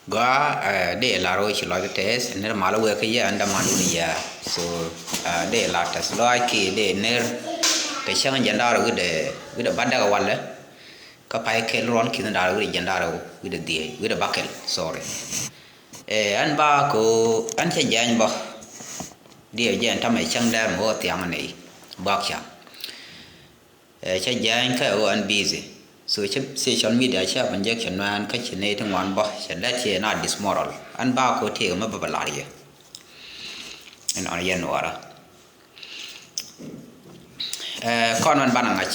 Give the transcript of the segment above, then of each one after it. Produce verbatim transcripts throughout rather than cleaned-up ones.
Gɔaa, eh, dee lar wee ci lɔc kɛ tɛth, nɛr mal wee kä yɛ ɛn däman wun yɛ. So, eh, dee lar tɛth lɔc kiɛ dee nɛr kɛ cäŋ jɛn da̱r wi̱dɛ, wi̱dɛ bädäk walɛ. Kä pay kɛl ruɔn ki̱n da̱r wi̱dɛ jɛn da̱r wi̱dɛ dhiec, wi̱dɛ bäkɛl, sorry. Eh, ɛn ba ko, ɛn cɛ jɛny bä. Dee jɛn tamɛ cäŋ dɛr mɛ wä thiaŋ ni bak ca. Eh, cä jääny kä ɣöö ɛn busy. So cä social media cä bä jek cɛ nuɛɛn kä ci nɛy ti ŋuan bä cɛ lät cɛ na dismoral. Ɛn ba ko tëëk mi bä bä lar yɛ. Ɛn ɔn yɛn nuɔrä. Eh, kɔn mɛn banɛ ŋa̱c.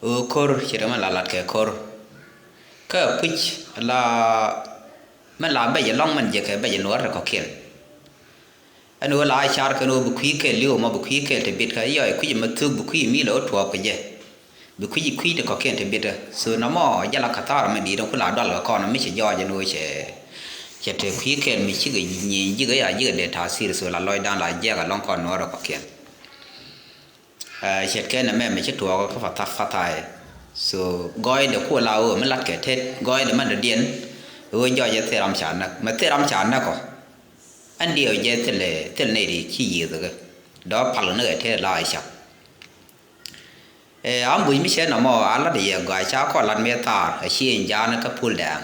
Ɣöö ko̱r ci ri mɛn la lat kɛ ko̱r. Kä puc la mɛn la bɛc ɛlɔ̱ŋ mɛn jek kɛ bɛc ɛ nuɔrä ti kɔ̱kiɛn. Ɛn ɣöö la car kɛn ɣöö bi kui̱ kɛl li̱w ɛmɔ bi kui̱ kɛl ti bit kä yɔc kui̱c ɛmɛ thuk bi kui̱ mi lɛ wä tuɔɔk kɛ jɛ. Bi kui̱c kui̱ ti kɔ̱kiɛn ti bit kä. So nɔmɔ jɛ la kathar mɛ di̱i̱t ɛn ku la dual kɛ kɔn mi cɛ jɔɔc ɛn ɣöö cɛ, cɛ te kui̱ kɛl mi cikɛ nyieny ji̱ kɛ ya ji̱ kɛ dee ta̱a̱ thir so la lɔcdan la jiɛk ɛlɔ̱ŋ kɔn nuɔ̱ɔ̱rɛ kɔ̱kiɛn. Eh, ce̱tkɛ nɛmɛ mi ci tuɔɔk kä fatha, fathaɛ. So gɔɔydɛ kuɔ la ɣöö mi latkɛ tet gɔɔydɛ mɛn dɔ̱diɛn. Ɣöö jɔɔcɛ thil ram ca näk mɛ thil ram ca näk ɔ. Ɛn diɛw jɛ thilɛ thil nɛy ti ci yiëëth kä dɔ̱ pal ni kɛ tet la ɛ cak. Eh, ambuc mi cɛ nɔmɔ a lat yɛ gɔaa ca kɔn lat mi thaar a ci in jaanɛ kä pul dɛɛŋ.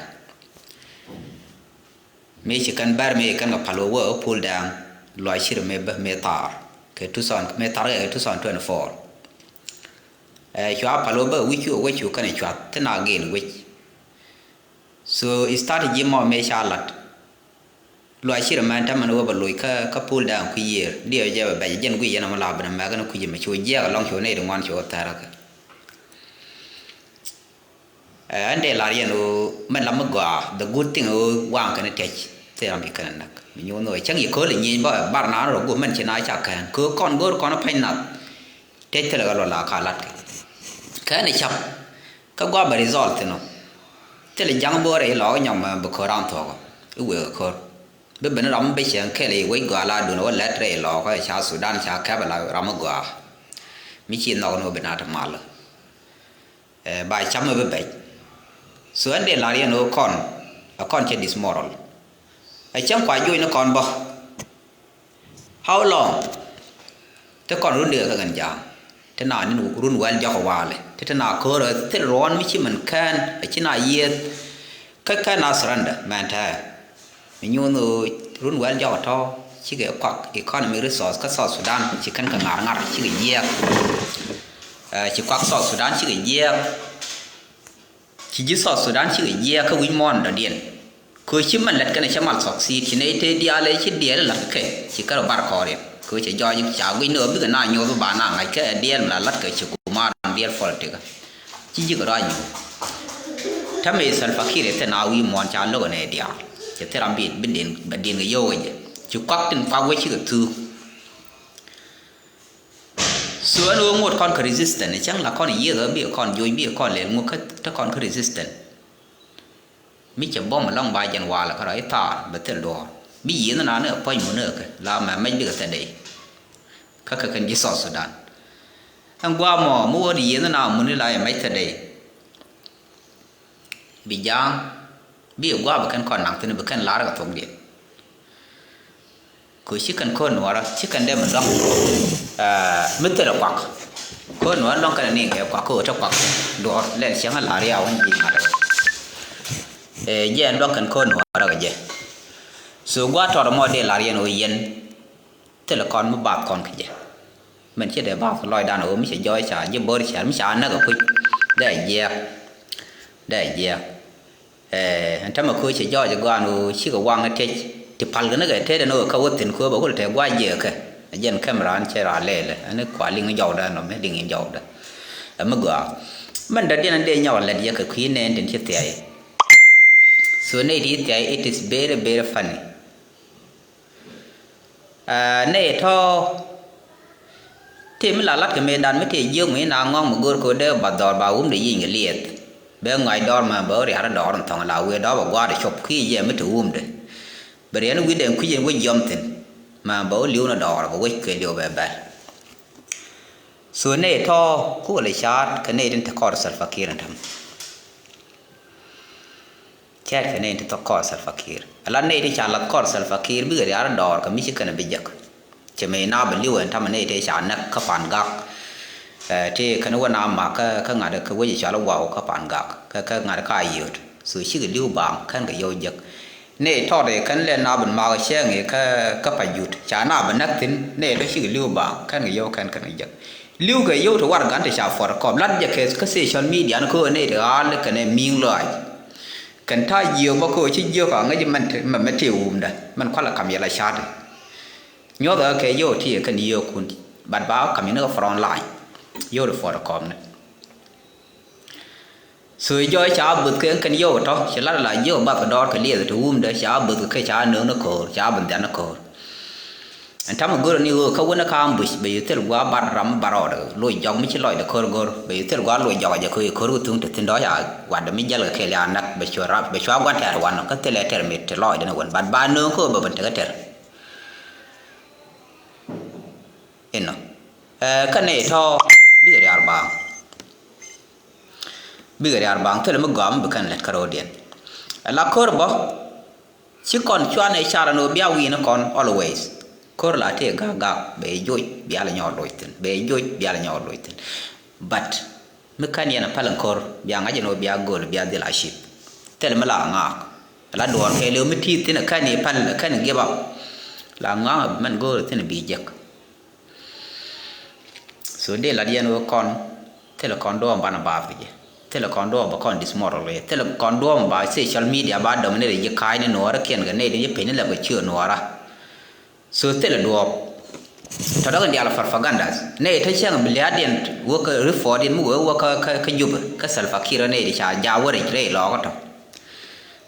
Mëë ci kɛn bɛr mëë kɛn kɛ pal wä wä pul dɛɛŋ luac cir mëë bä mëë thaar kɛ two thousand mëë thaar kɛ two thousand twenty-four. Ɛ cua pal wä bä wi̱c cu wä cu kɛn cuath thin a gel wi̱c. So strategy mɔ mëë ca lat luac cir mɛn tämɛ ni wä bä loc kä kä pul dɛɛŋ kui̱ yiër diɛ jɛ bɛ bɛc jɛn guic yɛn ɔmɔ la bɛ ni mɛk ni kui̱ mɛ cu jiɛk alɔŋ cu nɛy di ŋuan cu thɛr kä. Ɛ, ɛn dee lar yɛn ɣöö mɛn la mi gɔaa, the good thing ɣöö waŋ kɛn tɛc thil ram bi kɛn näk. Mi nyuun ɣöö cäŋ yi kööl i̱ nyieny bä bar naan rɔ gup mɛn ci na ca kɛn kɛ ɣöö kɔn go̱o̱r kɔn pɛny nath. Tɛc thilɛ kɛ lɔ la ka latkɛ kɛn i̱ cap. Kä gua̱a̱ bɛ result thin ɔ thilɛ ja̱ŋ bo̱o̱rɛ i̱ lɔɔk inyɔm bi köör ran thuɔ̱k ɔ i̱ wëë kɛ köör. Bi ben ram mi bi cieŋ kɛl i̱ wec gɔaa la duun ɛ wä lɛt rɛy lɔɔk ɛ ca Sudan ca kɛp ɛ la ram mi gɔaa. Mi ci nhɔk ni wä bi na te mal. Ɛ, ba cam mi bi bɛc. So ɛn dee lar yɛn ɣöö kɔn ɛ kɔn cɛ dismoral. Ɛ cäŋ kua juɔc ni kɔn bä. How long? Ti kɔn run dee kɛ kɛn ja̱a̱ŋ ti na ni run wɛl jɔk walɛ ti ti na ko̱r ɛ thil ruɔ̱n mi ci min kɛn ɛ ci na yieth. Kä kɛn a surrender mɛn tɛɛ. Mi nyuun ɣöö run wɛl jɔk tɔ̱ cikɛ kuak economic resource kä South Sudan ci kɛn kɛ ŋa̱r ŋa̱r cikɛ jiɛɛk. Ɛ, ci kuak South Sudan cikɛ jiɛɛk. Ci ji̱ South Sudan cikɛ jiɛɛk kä wi̱c muɔ̱ɔ̱n dɔ̱diɛn. Kɛ ci mɛn lɛt kɛn cɛ mal succeed ci nɛy tëë diaal ëë ci diɛɛl la̱t kɛ ci kärɛ bar kɔɔriɛn kɛ cɛ jɔɔc ca guic ni ɣä bikɛ na nyoth ba na ŋa̱c kɛ diɛɛl mi la la̱t kɛ ci kumaar diɛɛl politik. Ci ji̱ kɛ rɔac nyoth. Tämɛ Salva Kiir ɛ thil na wi̱i̱ muɔ̱ɔ̱n ca lo̱k ɛn ɛ diaal cɛ thil ram bi bi diɛn bɛ diɛn kɛ yio̱w kɛ jɛ ci kuak tin kuak wec cikɛ thuuk. So ɛn ɣöö ŋot kɔn kä resistant cäŋ la kɔn yiëëth ɣä bikɛ kɔn joc bikɛ kɔn lɛl ŋot kä te kɔn kä resistant. Mi cɛ bom ɛlɔŋ ba jɛn walɛ kärɔa i̱ thaar bɛ thil duɔ̱ɔ̱r bi yiëëth na ni ɛ puɔ̱ny mun ni ɛ kɛ la mɛ mɛc bikɛ thɛdɛy. Kä kɛ kɛn ji̱ South Sudan ɛn gua̱a̱ mɔ mi wä di yiëëth na mun ni la ɛ mɛc thɛdɛy. Bi ja̱a̱ŋ bi ɛ gua̱a̱ bi kɛn kɔn naŋ thi̱n bi kɛn lar kɛ thokdiɛn. Kɛ ci kɛn ko̱r nuɔɔrä ci kɛn dee mi luaŋ. Ɛ, mi thilɛ kuak ko̱r nuɔɔrä luaŋ kɛn ni kɛ kuak ko̱r te kuak duɔɔr lɛl cieŋ a la̱r ya wän ji̱ mat. Ɛ, jɛ ɛn luaŋ kɛn ko̱r nuɔɔrä kɛ jɛ. So gua̱a̱ tɔɔr mɔ dee la̱r yɛn ɣöö yɛn thilɛ kɔn mi bath kɔn kɛ jɛ. Mɛn ci dee bath lɔcdan ɣöö mi cɛ jɔɔc ca ji̱ bo̱r cɛr mi ca näk ɛ kuc dee jiɛɛk. Dee jiɛɛk. Ɛɛ, ɛn tämɛ köö cɛ jɔɔc ɛ gɔaa ɛn ɣöö cikɛ waŋ ɛ tëc ti pal kɛ ni kɛ tet ɛn ɣöö kä wä thi̱n köö bɛ kulɛ te gua̱c jiɛɛk kɛ. Ɛ jɛn camera ɛn cɛ raa lɛɛlɛ ɛn kua liŋ jɔwdä ɛn ɣöö mi liŋ in jɔwdä. Ɛ mi gɔaa mɛn dɔ̱diɛn ɛn dee nyɔk ɛ lɛt yɛ kɛ kui̱ nɛɛn tin ci thia̱y. So nɛy ti thia̱y, it is very very funny. Aa, nɛy tɔ̱ tëë mi la lat kɛ mëëdan mi tëë jiök mi na ŋɔ̱ŋ mi go̱o̱r kɛ dee ba dhɔr ba wumdɛ yiëëny kɛ liɛth. Bɛ ŋɔac dɔɔr mɛ bɛ wä ria̱r dɔɔr in thɔŋ la wëë dɔɔr bɛ gua̱a̱r cop kiɛ jɛ mi te wumdɛ. Bɛ riɛn wi̱cdɛ kui̱c in wä jiɔm thi̱n mɛ bɛ wä li̱w ni dɔɔr bɛ wec kɛ liw bɛ bɛl. So nɛy tɔ̱ kukɛ lɛ ca̱a̱t kɛ nɛy tin te kɔɔr Salva Kiir in täm. Cɛɛt kɛ nɛy ti thok kɔr Salva Kiir. Ala nɛy ti ca lath kɔr Salva Kiir bikɛ rial dɔɔr kɛ mi ci kɛn bi jek. Cɛ mëë na bɛ li̱w ɛn tamɛ nɛy ti ca näk kä Pangak. Ɛ, ti kɛn wä na mak kä, kä ŋa̱t kä wec cɔal i̱ Guaw kä Pangak. Kä, kä ŋa̱t kä Ayot. So cikɛ li̱w baaŋ kɛn kɛ yɔw jek. Nɛy tɔt ɛ kɛn lɛ na bin mak cɛɛŋ ɛ kä, kä Pajut. Ca na bɛ näk thi̱n nɛy tɔt cikɛ li̱w baaŋ kɛn kɛ yɔw kɛn kɛn kɛ jek. Li̱w kɛ yio̱w ti warɛgak ti ca photocopy lat jɛ kɛ kä social media ni kä ɣöö nɛy ti ɣa̱a̱l kɛnɛ mi̱i̱ŋ lɔaac. Kɛn ta̱a̱ jiök bä kä ɣöö ci jiök a ŋäc mɛn ti mɛ mɛ tëë wumdä mɛn kualɛ kam yɛ la ca̱a̱t. Nyuɔ̱thɛ kɛ yio̱w ti yɛ kɛn yio̱o̱kun, but ba kam yɛ ni kä front line. Yio̱w ti photocopy ni. So jɔɔc ca buth kɛ kɛn yio̱w tɔ̱ ci lat la jiök bath kɛ dɔɔr kɛ liɛth ti wumdä ca buth kɛ ca nööŋ ni ko̱o̱r ca buth dhian ni ko̱o̱r. Ɛn tamɛ go̱r ni ɣöö kä wänä kä ambush bɛ yɛ thil gua̱a̱ bar ram bar rɔɔdɛ loc jɔk mi ci lɔcdɛ ko̱r go̱r bɛ yɛ thil gua̱a̱ loc jɔk a jɛ ko̱r ko̱r wä thuŋ te thi̱n dɔ̱c a gua̱dɛ mi jäl kɛ kɛɛl ya näk bɛ cuɛ rap bɛ cua gua̱n tɛɛr wanɔ kä thilɛ tɛr mi te lɔcdɛ ni wän bat ba nööŋ kä ɣöö bɛ ben tekä tɛr. Inɔ. Ɛ, kä nɛy tɔ̱ bikɛ riaar baaŋ. Bikɛ riaar baaŋ thilɛ mi gɔaa mi bi kɛn lät kä ro̱o̱diɛn. Ɛ la ko̱r bä ci kɔn cuanɛ car ɛn ɣöö bia wi̱i̱ni kɔn always. Ko̱r la tëë gak gak bɛ joc bia lɛ nyɔɔr loc thi̱n bɛ joc bia lɛ nyɔɔr loc thi̱n. But mi kän yɛn a päl in ko̱r bia ŋa̱c ɛn ɣöö bia gööl bia dhil a cip. Thilɛ mi la ŋaak. La duɔ̱ɔ̱r kɛɛliw mi ti̱i̱t thi̱n a kän i̱ päl a kän i̱ give up. La ŋaak mɛn gööl thi̱n a bi jek. So dee lat yɛn wä kɔn thilɛ kɔn duɔ̱ɔ̱m banɛ baath kɛ jɛ. Thilɛ kɔn duɔ̱ɔ̱m ba kɔn dismoral kɛ jɛ. Thilɛ kɔn duɔ̱ɔ̱m ba social media ba dominate ji̱ ka̱a̱cni nuɔɔrä kiɛn kɛ nɛy ti ji̱ piny ni lɛ bɛ ciö nuɔɔrä. So thilɛ duɔ̱ɔ̱p. Tɔ̱ dɔ̱k in diaal propagandas nɛy te cäŋ bi lia̱a̱diɛn wä kä report in mi wee wä kä kä Jubɛ kä Salva Kiir nɛy ti ca jaak wä rɛc rɛy lɔɔkä tɔ̱.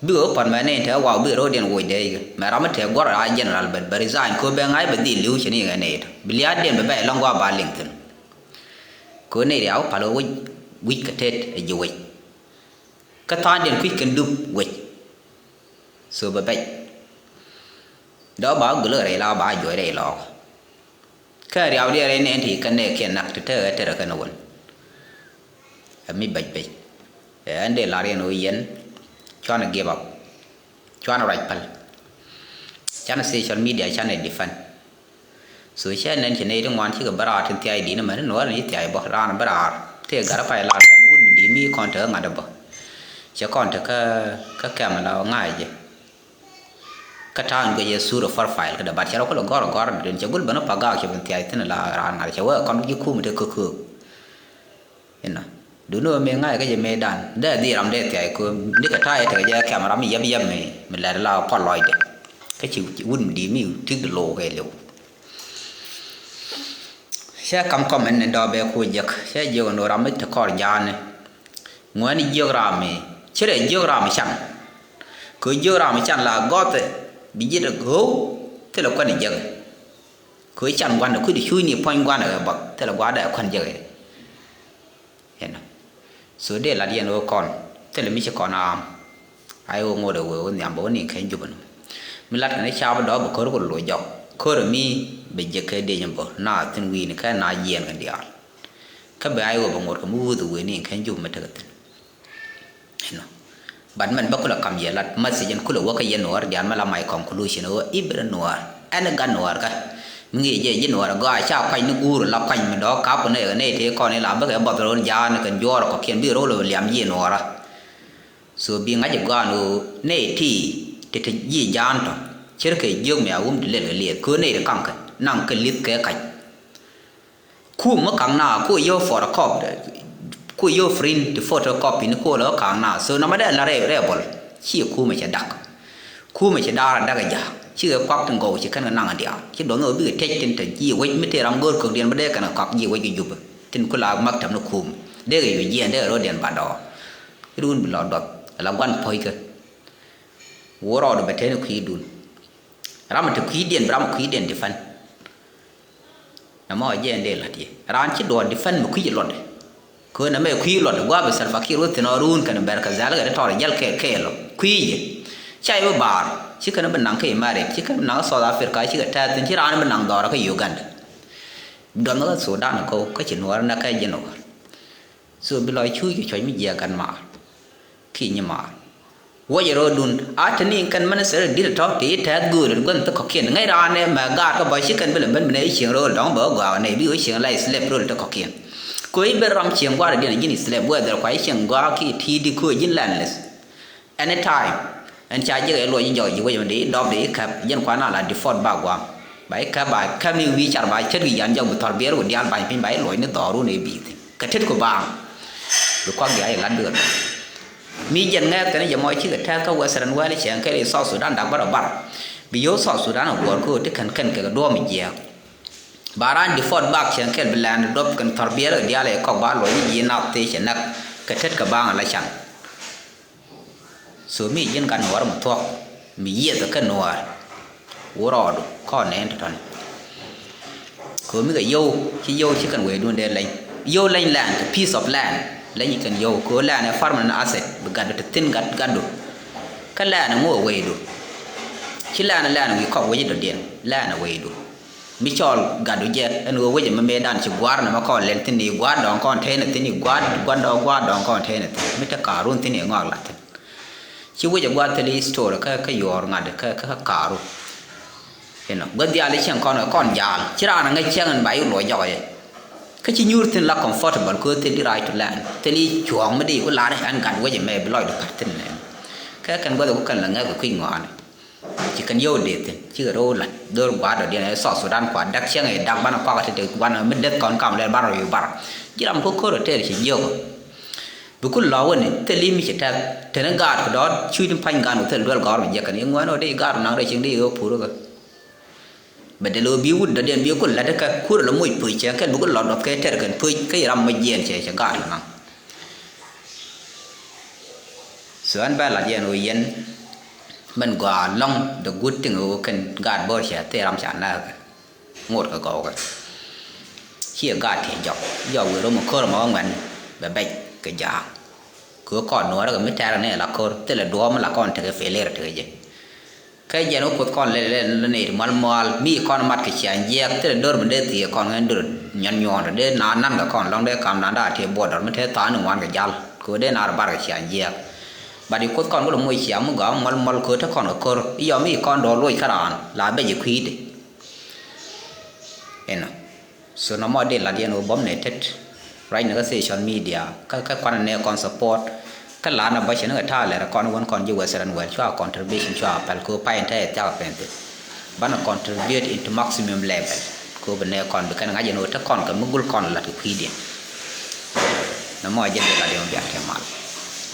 Bikɛ wä pɔt mɛ nɛy tɛ waw bikɛ ro̱o̱diɛn woc dee ikä mɛ ram mi tɛ guɔ̱r a general bɛ bɛ resign ko bɛ ŋa̱c bɛ dhil li̱w cɛ ni ɣɛ nɛy tɔ bi lia̱a̱diɛn bɛ bɛ lɔ̱ŋ gua̱a̱ ba liŋ thi̱n. Ko nɛy riaw pal wä wi̱c wi̱c kɛ tet ɛ ji̱ wec. Kä tha̱a̱ŋdiɛn kui̱c kɛn dup wec. So bɛ bɛc dɔ̱ ba gulä rɛy la ba juɔc rɛy lɔɔk. Kä riaw diɛ rɛy nɛn ti kɛn nɛ kiɛn nak ti te ɣɛ tɛrɛ kɛn wän. Ɛ mi bɛc bɛc ɛ ɛn dee lar yɛn ɣöö yɛn cuanɛ give up. Cuanɛ ruac päl. Canɛ social media canɛ defend. So cɛ nɛn ci nɛy ti ŋuan cikɛ bä raar tin thiac di̱n mɛn ni nuɔɔr ni ci thiac bä raan bä raar tëë gat pay lar kɛm wut mi di̱i̱t mi kɔn te kä ŋa̱t bä. Cɛ kɔn te kä kä kɛm la ŋa̱c jɛ. Kä ta̱a̱ in guic yɛ sur profile kädɛ bat cɛ rɔ kulɛ gɔr gɔr den cɛ gul ben Pangak cɛ ben thiac thin la raan ŋa̱t cɛ wee kɔn ji̱ kum te kä köök. Inɔ. Duni wä mëë ŋa̱c kä jɛ mëë dan dee dhil ram dee thiac köök nikɛ ta̱a̱ yɛ tekɛ jɛ kɛm ram mi yɛp yɛp mi mi lɛt la pɔl lɔcdɛ. Kä ci wut mi di̱i̱t mi tik di lo̱o̱k kɛ liw. Cɛ kam kɔm ɛn ni dɔɔk bɛ ku jek cɛ jiök ni ram mi te kɔr ja̱a̱ni. Ŋuɛ̈ni jiök ram mi ci rɛ jiök ram mi can. Kɛ jiök ram mi can la gɔthɛ bi ji̱ te go̱o̱k thilɛ kuɛn jek. Kɛ can gua̱n kui̱di cuc ni puɔ̱ny gua̱n ɛ bɔth thilɛ gua̱dɛ kuɛn jek. Inɔ. So dee lat yɛn ɣöö kɔn thilɛ mi ci kɔn aam. Ay ɣöö ŋot ɛ wee wä nhiam bä wä niŋ kɛn Jubɛ nɔ. Mi lat kɛn i̱ caap dɔɔp bɛ ko̱r kɛ loc jɔk ko̱r ɛ mi bɛ jek kɛ dec in bä na thi̱n wi̱i̱ni kɛ na jiɛɛn kɛn diaal. Kä bɛ ay ɣöö bɛ ŋot kɛ mi wuth ɛ wee niŋ kɛn Jubɛ mi tekɛ thi̱n. Inɔ. But mɛn bä kulɛ kam yɛ lat message in kulɛ wä kä yɛ nuɔɔr diaal mɛ la my conclusion ɣöö i̱ bɛ rɛ nuɔɔr ɛn i̱ gat nuɔɔr kä. Mi ŋi̱i̱c jɛ ji̱ nuɔɔr ɛ gɔaa ca kuany ni guur la kuany mi dɔɔk kap kɛ nɛy kɛ nɛy tëë kɔn i̱ la bäkɛ buɔth ro̱l ja̱a̱n kɛn juɔɔr kɔkiɛn bi ro̱l ɛ liam ji̱ nuɔɔrä. So bi ŋa̱c ɛ gɔaa ni ɣöö nɛy ti ti te ji̱ ja̱a̱n tɔ ce̱tkɛ jiök mi a wum ti lel kɛ lieth köö nɛy ti kaŋkɛ naŋ kɛ li̱th kɛ kac. Kum mi kaŋ na ku yio̱w photocopy ku yio̱w print ti photocopy ni ku lɛ kaŋ na so nɔmɔ dee la rɛy rɛy bɔl. Ci kumɛ cɛ dak. Kumɛ cɛ da̱a̱r a dak a ja̱a̱k cikɛ kuak tin gɔw ci kɛn kɛ naŋ a diaal ci duɔth ni ɣöö bikɛ tec tin te ji̱ wec mi tëë ram go̱o̱r kökdiɛn bä dee kɛn kɛ kɔak ji̱ wec kɛ Jubɛ. Tin ku la maktab ni kumɛ dee kɛ yio̱w jiɛɛn dee kɛ ro̱diɛn ba dɔɔr. Ci run bi lɔ duɔth ala gua̱n puɔ̱ckɛ. Wä rɔɔdɛ bɛ teni kui̱dun. Ram mi te kui̱diɛn bi ram mi kui̱diɛn defend. Nɔmɔ jɛ ɛn dee la̱t yɛ raan ci duɔɔr defend mi kui̱c luɔtdɛ. Kɛ ɣöö nɛmɛ kui̱ luɔtdɛ gua̱a̱p bi Salva Kiir wä thi̱n ɔ ruun kɛn bɛr kɛ dhɛl kɛ ti tɔɔr jɛl kɛ kɛɛl ɔ kui̱ jɛ. Ca yɛ bi baar ci kɛn bi naŋ kä Imaret ci kɛn bi naŋ kä South Africa ci kɛ tɛth thi̱n ci raan bi naŋ dhɔrä kä Uganda. Dɔn kä Sudan kɔw kä ci nuɔɔr nɛ kä ji̱ nuɔɔr. So bi lɔ cuuc kɛ cuɔ̱c mi jiɛk gat maar. Ki̱ nyi maar. Wäcɛ ro̱o̱dun a te ni kɛn minister di̱t tɔ̱ ti tɛth gööl gua̱n thok kɔ̱kiɛn ŋäc raan ɛ mɛ gaat kä bä ci kɛn bi lɛ ben bi nɛ i̱ cieŋ ro̱o̱l dɔ̱ŋ bä gɔaa nɛ bi wä cieŋ la slip ro̱o̱l thok kɔ̱kiɛn. Kö i̱ ben ram cieŋ gua̱a̱r diɛn ji̱n slip whether kua i̱ cieŋ gɔaa ki ti di kö ji̱n landless. Anytime ɛn ca ji̱ kɛ luɔc i̱ jɔk ji̱ wec mɛ di dɔp di i̱ käp ji̱n kua na la default ba gua̱a̱m. Ba i̱ käp ba käp ni wi̱i̱ car ba cät wi̱i̱ yan jɔk bi thɔr biɛɛr wä diaal ba̱ny piny ba i̱ luɔc ni dhɔru ni bi̱i̱ thin kɛ tet ku baaŋ. Bi kuak diaal i̱ lat dueer. Mi jɛn ŋɛɛth kɛn jɛ mɔ cikɛ tɛth kä Western World cɛn kɛl i̱ South Sudan dak bä rɔ bar. Bi yio̱w South Sudan a guɔ̱ɔ̱r kä ɣöö ti kɛn kɛn kɛ duɔ̱ɔ̱m jiɛɛk. Ba raan default back cɛn kɛl bi lɛn dɔp kɛn thɔr biɛl kɛ diaal ɛ kɔk ba luɔc i̱ ji̱ nath tëë cɛ näk kɛ tet kɛ baaŋ ala can. So mi ji̱n gat nuɔɔr mi thuɔ̱k mi yieth kɛ nuɔɔr. Wä rɔɔdu kɔn nɛɛn tɔ̱tɔ̱ni. Kɛ ɣöö mi kɛ yio̱w ci yio̱w ci kɛn wecdun dee leny. Yio̱w leny land kɛ piece of land leny kɛn yio̱w kɛ ɣöö land ɛ permanent asset bi gatdu te thi̱n gat gatdu. Kä land ɛ ŋo̱o̱k wecdu. Ci land ɛ land wi̱i̱ kɔk wec dɔ̱diɛn land ɛ wecdu. Mi cɔɔl gatdu jɛ ɛn ɣöö wec ɛmɛ mëëdan ci gua̱a̱r nɛmɛ kɔn lɛl thi̱n i̱ gua̱a̱r dɔ̱ŋ kɔn tɛɛnɛ thi̱n i̱ gua̱a̱r gua̱a̱r dɔ̱ŋ gua̱a̱r dɔ̱ŋ kɔn tɛɛnɛ thi̱n mi te ka̱a̱run thi̱n i̱ ŋɔak la̱t thi̱n. Ci wec ɛ gua̱a̱r thil i̱ story kä kä yuɔɔr ŋa̱t kä kä ka̱a̱run. Inɔ gua̱th diaal i̱ cieŋ kɔn kɛ kɔn jaal ci raan aŋäc cieŋ in ba i̱ luɔc jɔk yɛ. Kä ci nyuur thi̱n la comfortable kɛ ɣöö thil di right to land thil i̱ cuɔ̱ɔ̱ŋ mi di ku lar ɛn gat wec ɛmɛ bi lɔcdu ka̱r thi̱n nɛn. Kɛ kɛn gua̱th ku kɛn la ŋäth kɛ kui̱ ŋɔaani. Ci kɛn yio̱w dee thi̱n cikɛ ro̱o̱ la̱t dho̱r gua̱a̱r dɔ̱diɛn ɛ South Sudan kua dak cieŋ ɛ dak banɛ kuak ɛ ti ti banɛ mi deth kɔn kam lɛl banɛ rɔy bar. Ji̱ ram kä ko̱r ɛ tɛɛr ci jiök. Bi ku lɔ wä ni thil i̱ mi ci tɛth teni gaat kɛ dɔɔt cuc ni pa̱ny gaan kɛ thil duel gɔ̱r mi jiäk kɛn i̱ ŋuɛn ɔ di gaat kɛ naŋ rɛy cieŋ di i̱ ɣä pur kä. Bɛ dee lo̱o̱ bi wut dɔ̱diɛn bi ku la̱t kä kur lɔ moc puc cɛ kɛn bi ku lɔ dɔth kɛ tɛr kɛn puc kä i̱ ram moc jiɛn cɛ cɛ gaat lɔ naŋ. So ɛn bɛ la̱t yɛn ɣöö yɛn mɛn gɔaa lɔ̱ŋ the good thing ɣöö kɛn gaat bo̱o̱r cɛ thil ram ca nääk kɛ ŋot kɛ gɔw kɛ. Ciɛ gaat ti jɔk jɔk wëë rom ko̱r mɔ ŋuɛn bɛ bɛc kɛ jaak. Kɛ kɔn nuɔɔrä kɛ mi tɛɛrɛ ni la ko̱r thilɛ duɔ̱ɔ̱m la kɔn tekɛ failure tekɛ jɛ. Kä jɛn wä kuoth kɔn lɛ lɛ lɛ nɛy ti mual mual mi kɔn mat kɛ ciaŋ jiɛɛk thilɛ dör mi dee thiee kɔn ŋɛn dör nyɔn nyuɔɔn dee na nan kɛ kɔn lɔŋ dee kam nan daa ti border mi te tha̱a̱ŋ ni ŋuan kɛ jal kɛ wä dee na rɛ bar kɛ ciaŋ jiɛɛk. But i kuoth kɔn kɛ lɛ moc ciaŋ mi gɔaa mual mual kɛ wä te kɔn kɛ ko̱r i yɔ mi kɔn dɔɔr loc kä raan la bɛc i kui̱di. Inɔ. So nɔmɔ di lat yɛn wä bɔm nɛ tet. Ruacnɛ kä social media kä kä kuanɛ nɛ kɔn support. Kä la̱rnɛ bä cɛ ni kɛ ta̱a̱ lɛr kɔn wän kɔn ji̱ Western World cua contribution cua pɛl kɛ pay in te thiak pɛn thil. Banɛ contribute into maximum level. Kɛ bi nɛ kɔn bi kɛn ŋa̱c yɛn wä te kɔn kɛ mi gul kɔn lat kɛ kui̱diɛn. Nɔmɔ jɛ di lat yɛn wä biak kɛ mal.